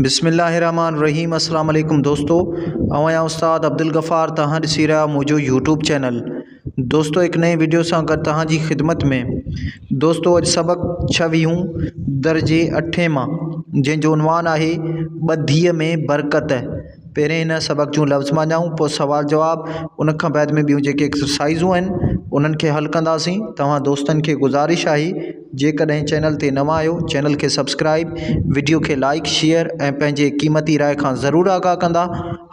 بسم الله الرحمن الرحيم السلام عليڪم دوستو آئون آهيان استاد عبدالغفار توهان ڏسي رهيا آهيو منهنجو يوٽيوب چينل دوستو هڪ نئين وڊيو سان گڏ توهان جي خدمت ۾ دوستو اڄ سبق ڇويهون درجي اٺين مان جنهن جو عنوان آهي ٻڌيء ۾ برڪت پهرين هن سبق جون لفظ معنائون پوء سوال جواب ان کان بعد ۾ ٻيون جيڪي ايڪسرسائزون آهن انهن کي حل ڪنداسين توهان دوستن کي گذارش آهي جيڪڏهن چينل تي نوان آهيو چينل کي سبسڪرائب وڊيو کي لائيڪ شيئر ۽ پنهنجي قيمتي راء کان ضرور آگاهه ڪندا.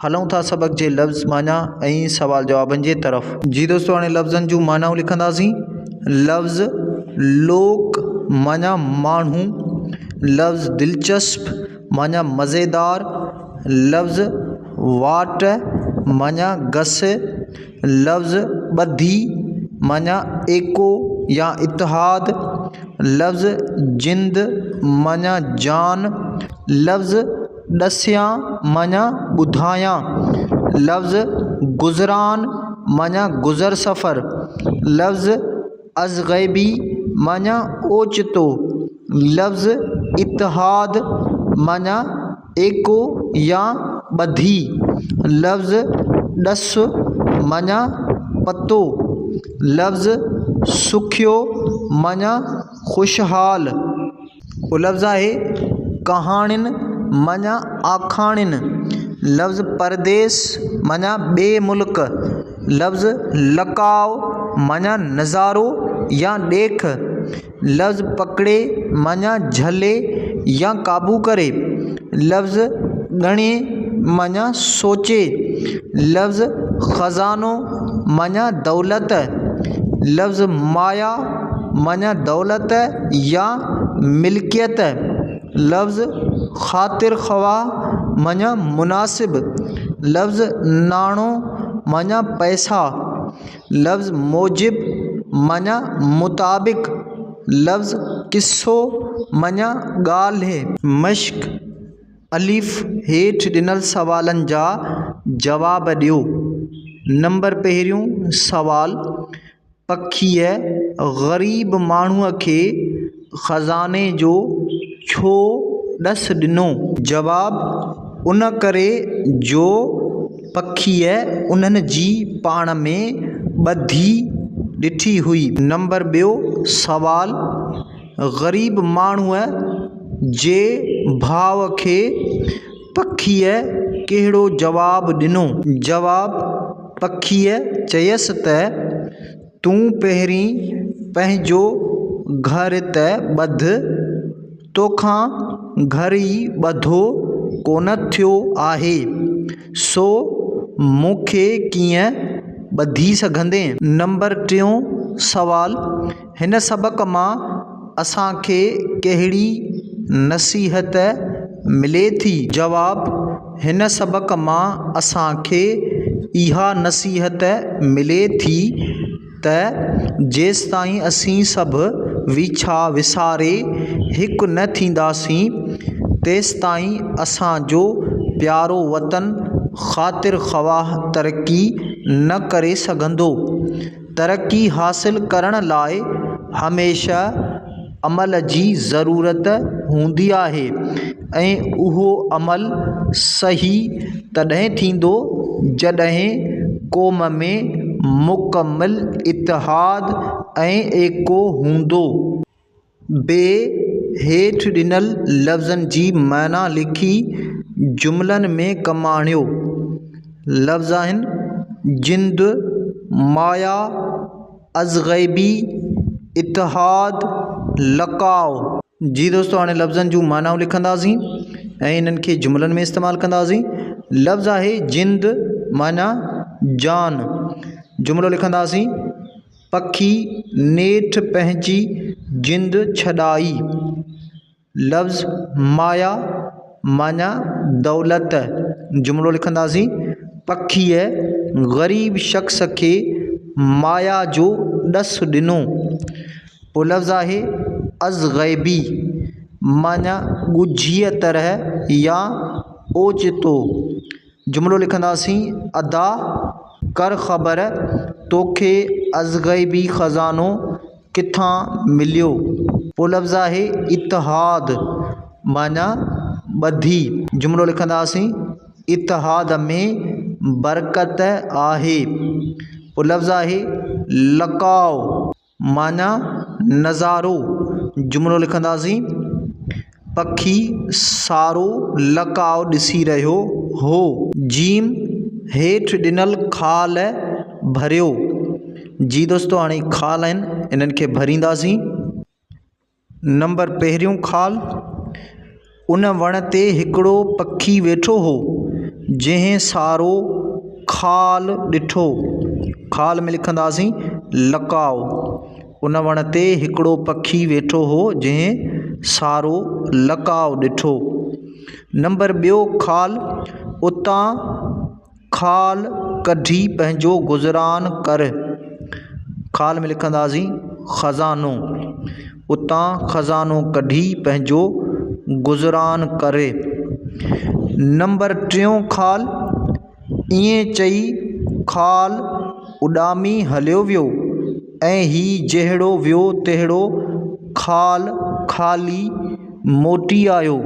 هلون ٿا سبق جي لفظ معنيٰ ۽ سوال جوابن جي طرف. جي دوستو هاڻي لفظن جون معنائون لکنداسين. لفظ لوڪ معنيٰ ماڻهو، لفظ دلچسپ معنيٰ مزيدار، لفظ واٽ معنيٰ گس، لفظ ٻڌي معنيٰ ايڪو يا اتحاد، لفظ جند معنيٰ جان، لفظ ڏسيان معنيٰ ٻڌايان، لفظ گذران معنيٰ گذر سفر، لفظ ازغيبي معنيٰ اوچتو، لفظ اتحاد معنيٰ ايڪو يا ٻڌي، لفظ ڏس معنيٰ پتو، لفظ سکيو معنيٰ خوشحال. پوء لفظ آهي ڪهاڻين معنيٰ آکاڻين، لفظ پرديس معنيٰ ٻئي ملڪ، لفظ لقاء معنيٰ نظارو يا ڏيک، لفظ پڪڙي معنيٰ جهلي يا قابو ڪري، لفظ ڳڻي معنيٰ سوچي، لفظ خزانو معنيٰ دولت، لفظ مايا معنيٰ دولت يا ملڪيت، لفظ خاطر خواهه معنيٰ مناسب، لفظ ناڻو معنيٰ پئسا، لفظ موجب معنيٰ مطابق، لفظ قصو معنيٰ ڳالهه. مشق، الف، هيٺ ڏنل سوالن جا جواب ڏيو. نمبر پهريون سوال، پکيء غريب ماڻهوء کي خزاني جو ڇو ڏس ڏنو؟ جواب، ان ڪري جو پکيء انهن جي پاڻ ۾ ٻڌي ڏٺي هئي. نمبر ٻيو سوال، غريب ماڻهوء جي ڀاء کي پکيء ڪهڙو جواب ڏنو؟ جواب، پکيء چيس ته، تون پهرين پنهنجو گهر ته ٻڌ، توکان گهر ئي ٻڌو ڪونه ٿيو آهي، سو مون کي ڪيئن ٻڌي سگهندين؟ نمبر ٽيون سوال، هن سبق مان اسان کي ڪهڙي نصيحت ملي ٿي؟ جواب، هن سبق مان اسان کي اها نصيحت ملي ٿي ته جيستائين اسين سڀ ويڇا وساري هڪ نه ٿينداسين، تيستائين اسان جو پيارو وطن خاطر خواهه ترقي نه ڪري سگهندو. ترقي حاصل ڪرڻ لاء هميشه عمل جي ضرورت هوندي آهي ۽ اهو عمل صحيح تڏهن ٿيندو جڏهن قوم ۾ مڪمل اتحاد ۽ ايڪو هوندو. بي هيٺ ڏنل لفظن جي معنيٰ لکي جملن ۾ ڪم آڻيو. لفظ آهن، جند، مايا، ازغيبي، اتحاد، لقاء. جي دوستو هاڻي لفظن جون معنائون لکنداسين ۽ انهن کي جملن ۾ استعمال ڪنداسين. لفظ آهي جند معنيٰ جان. جملو لکنداسين. پکي نيٺ پنهنجي جند ڇڏائي. لفظ مايا معنيٰ دولت. جملو لکنداسين، پکيء غريب شخص کي مايا جو ڏس ڏنو. پوء لفظ آهي ازغيبي معنيٰ ڳجهيء طرح يا اوچتو. جملو لکنداسين، ادا ڪر خبر توکي ازغيبي خزانو ڪٿان مليو؟ پوء لفظ آهي اتحاد معنيٰ ٻڌي. جملو لکنداسين، اتحاد ۾ برڪت آهي. پوء لفظ آهي لقاء معنيٰ نظارو. جملو لکنداسين، پکي سارو لقاء ڏسي رهيو هو. جيم هيٺ ڏنل خال ڀريو. جي دوستو هاڻي خال آهن انهن کي ڀرينداسين. نمبر پهريون خال، ان وڻ تي هڪڙو پکي ويٺو هو، جنهن سارو خال ڏٺو. خال ۾ لکنداسين لقاء. ان وڻ تي هڪڙو پکي ويٺو هو، جنهن سارو لقاء ڏٺو. نمبر ٻيو خال، اتان خال ڪڍي پنهنجو گذران ڪر. خال ۾ لکنداسين خزانو. اتان خزانو ڪڍي پنهنجو گذران ڪر. نمبر ٽيون خال، ائين چئي خال اڏامي هليو ويو ۽ هي جهڙو ويو تهڙو خال خالي موٽي آيو.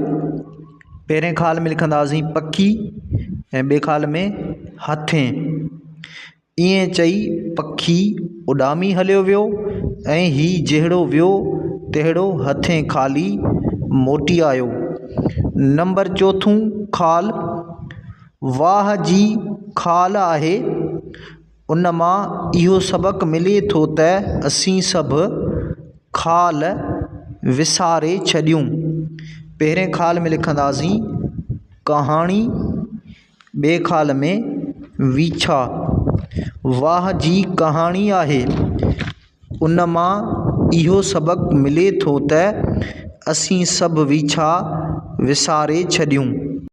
پهرين خال ۾ لکنداسين پکي ۽ ٻئي خال ۾ هٿين. ائين چئي پکي اڏامي هليو ويو ۽ هي جهڙو ويو تهڙو هٿين خالي موٽي آيو. نمبر چوٿون خال واهه جي خال آهي. ان مان اهو سبق ملي ٿو ته اسين سڀ خال وساري ڇڏيون. پهرين خال ۾ لکنداسين ڪهاڻي، ٻئي خال ۾ ويڇا. واهه جي ڪهاڻي آهي. ان مان اهو سبق ملي ٿو ته اسين سڀ ويڇا وساري ڇڏيون.